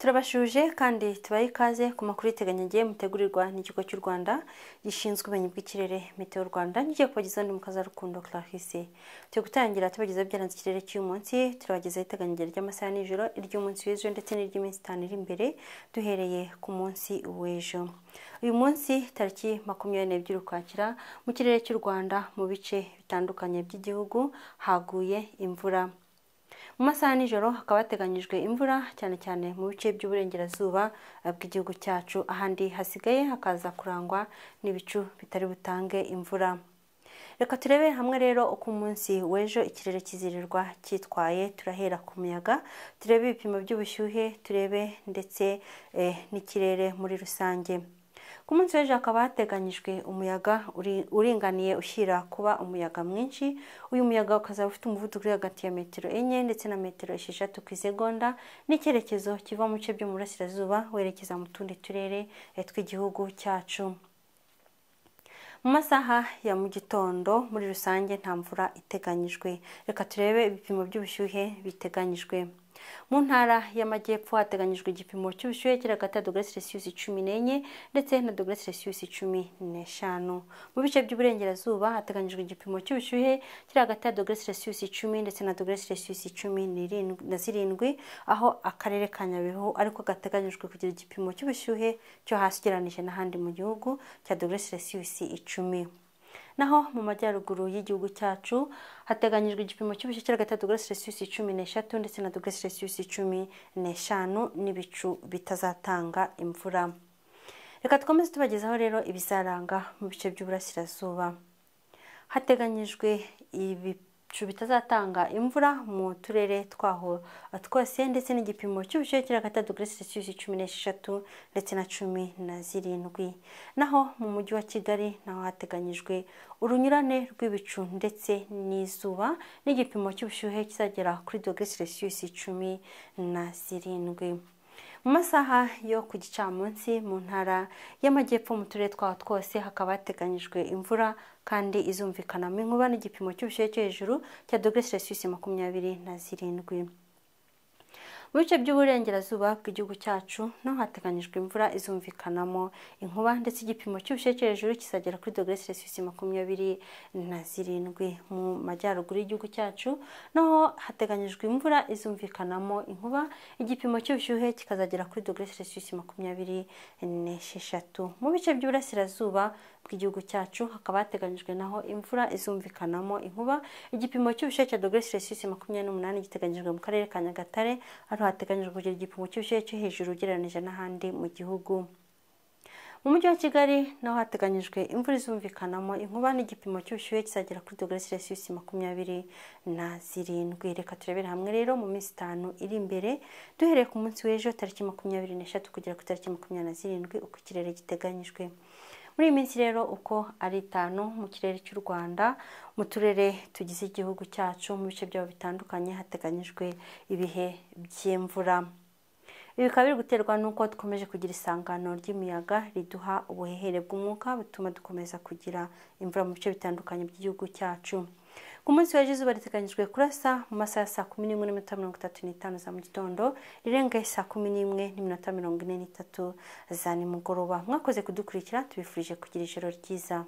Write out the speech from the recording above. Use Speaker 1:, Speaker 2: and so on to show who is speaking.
Speaker 1: Turabashuje kandi tubaye ikaze ku makuru y'iteganyagihe mutegurirwa n'ikigo cy'u Rwanda gishinzwe ubumenyi bw'ikirere Meteo Rwanda. Ngiye kubagezaho ndi Mukazarukundo Clarisse. Turi gutangira tubagezaho ibyaranze ikirere cy'uyu munsi, turabagezaho iteganyagihe ry'amasaha nijoro, iry'umunsi w'ejo ndetse n'iry'iminsi 5 iri imbere, duhereye ku munsi w'ejo. Uyu munsi tariki 22 Ukwakira mu kirere cy'u Rwanda mu bice bitandukanye by'igihugu haguye imvura. Mu masaha nijoro hakaba hateganyijwe imvura cyane cyane mu bice by'uburengerazuba bw'igihugu cyacu, ahandi hasigaye hakaza kurangwa n'ibicu bitari butange imvura. Reka turebe hamwe rero uko umunsi w'ejo ikirere kizirirwa cyitwaye. Turahera ku muyaga, turebe ibipimo by'ubushyuhe, turebe ndetse n'ikirere muri rusange. Ku munsi w'ejo hakaba hateganyijwe umuyaga uringaniye ushyira kuba umuyaga mwinshi. Uyu muyaga ukazaba ufite umuvuduko uri hagati ya metero 4 ndetse na metero 6 ku isegonda, n'icyerekezo kiva mu bice byo mu burasirazuba werekeza mu tundi turere tw'igihugu cyacu. Mu masaha ya mu gitondo muri rusange nta mvura iteganyijwe. Reka turebe ibipimo by'ubushyuhe biteganyijwe. Mu ntara y'amajyepfo hateganyijwe igipimo cy'ubushyuhe kiri hagati ya dogere Celsius 14 ndetse na dogere Celsius 15. Mu bice by'uburengerazuba hateganyijwe igipimo cy'ubushyuhe kiri hagati ya dogere Celsius 10 ndetse na dogere Celsius 17, aho akarere ka Nyabihu ariko gateganyijwe kugira igipimo cy'ubushyuhe cyo hasi ugereranije n'ahandi mu gihugu cya dogere Celsius 10. Naho mu majyaruguru y'igihugu cyacu hateganyijwe igipimo cy'ubushyuhe kiri hagati ya dogere Celsius 13 ndetse na dogere Celsius 15 n'ibicu bitazatanga imvura. Reka dukomeze tubagezaho rero ibizaranga mu bice by'uburasirazuba. Hateganyijwe ibicu bitazatanga imvura mu turere twaho twose ndetse n'igipimo cy'ubushyuhe kiri hagati ya dogere Celsius 16 ndetse na 17. Naho mu mujyi wa Kigali naho hateganyijwe urunyurane rw'ibicu ndetse n'izuba n'igipimo cy'ubushyuhe kizagera kuri dogere Celsius 17. Mu masaha yo ku gicamunsi mu ntara y'amajyepfo mu turere twaho twose hakaba hateganyijwe imvura kandi izumvikanamo inkuba n'igipimo cy'ubushyuhe cyo hejuru cya dogere Celsius 27. Mu bice by'uburengerazuba bw'igihugu cyacu naho hateganyijwe imvura izumvikanamo inkuba ndetse igipimo cy'ubushyuhe cyo hejuru kizagera kuri dogere Celsius 27. Mu majyaruguru y'igihugu cyacu naho hateganyijwe imvura izumvikanamo inkuba, igipimo cy'ubushyuhe kikazagera kuri dogere Celsius 26. Mu bice by'uburasirazuba bw'igihugu cyacu hakaba hateganyijwe naho imvura izumvikanamo inkuba, igipimo cy'ubushyuhe cya dogere Celsius 28 giteganyijwe mu karere ka Nyagatare, aho hateganyijwe kugira igipimo cy'ubushyuhe cyo hejuru ugereranije n'ahandi mu gihugu. Mu mujyi wa Kigali naho hateganyijwe imvura izumvikanamo inkuba n'igipimo cy'ubushyuhe kizagera kuri dogere Celsius 27. Reka turebere hamwe rero mu minsi 5 iri imbere, duhereye ku munsi w'ejo tariki 23 kugera ku tariki 27 uko ikirere giteganyijwe. Muri iyi minsi rero uko ari 5 mu kirere cy'u Rwanda mu turere tugize igihugu cyacu mu bice byabo bitandukanye hateganyijwe ibihe by'imvura. Ibi bikaba biri guterwa n'uko dukomeje kugira isangano ry'imiyaga riduha ubuhehere bw'umwuka butuma dukomeza kugira imvura mu bice bitandukanye by'igihugu cyacu. Ku munsi w'ejo izuba riteganyijwe kurasa mu masaha ya saa 11:35 za mu gitondo rirenga saa 11:43 za nimugoroba. Mwakoze kudukurikira, tubifurije kugira ijoro ryiza.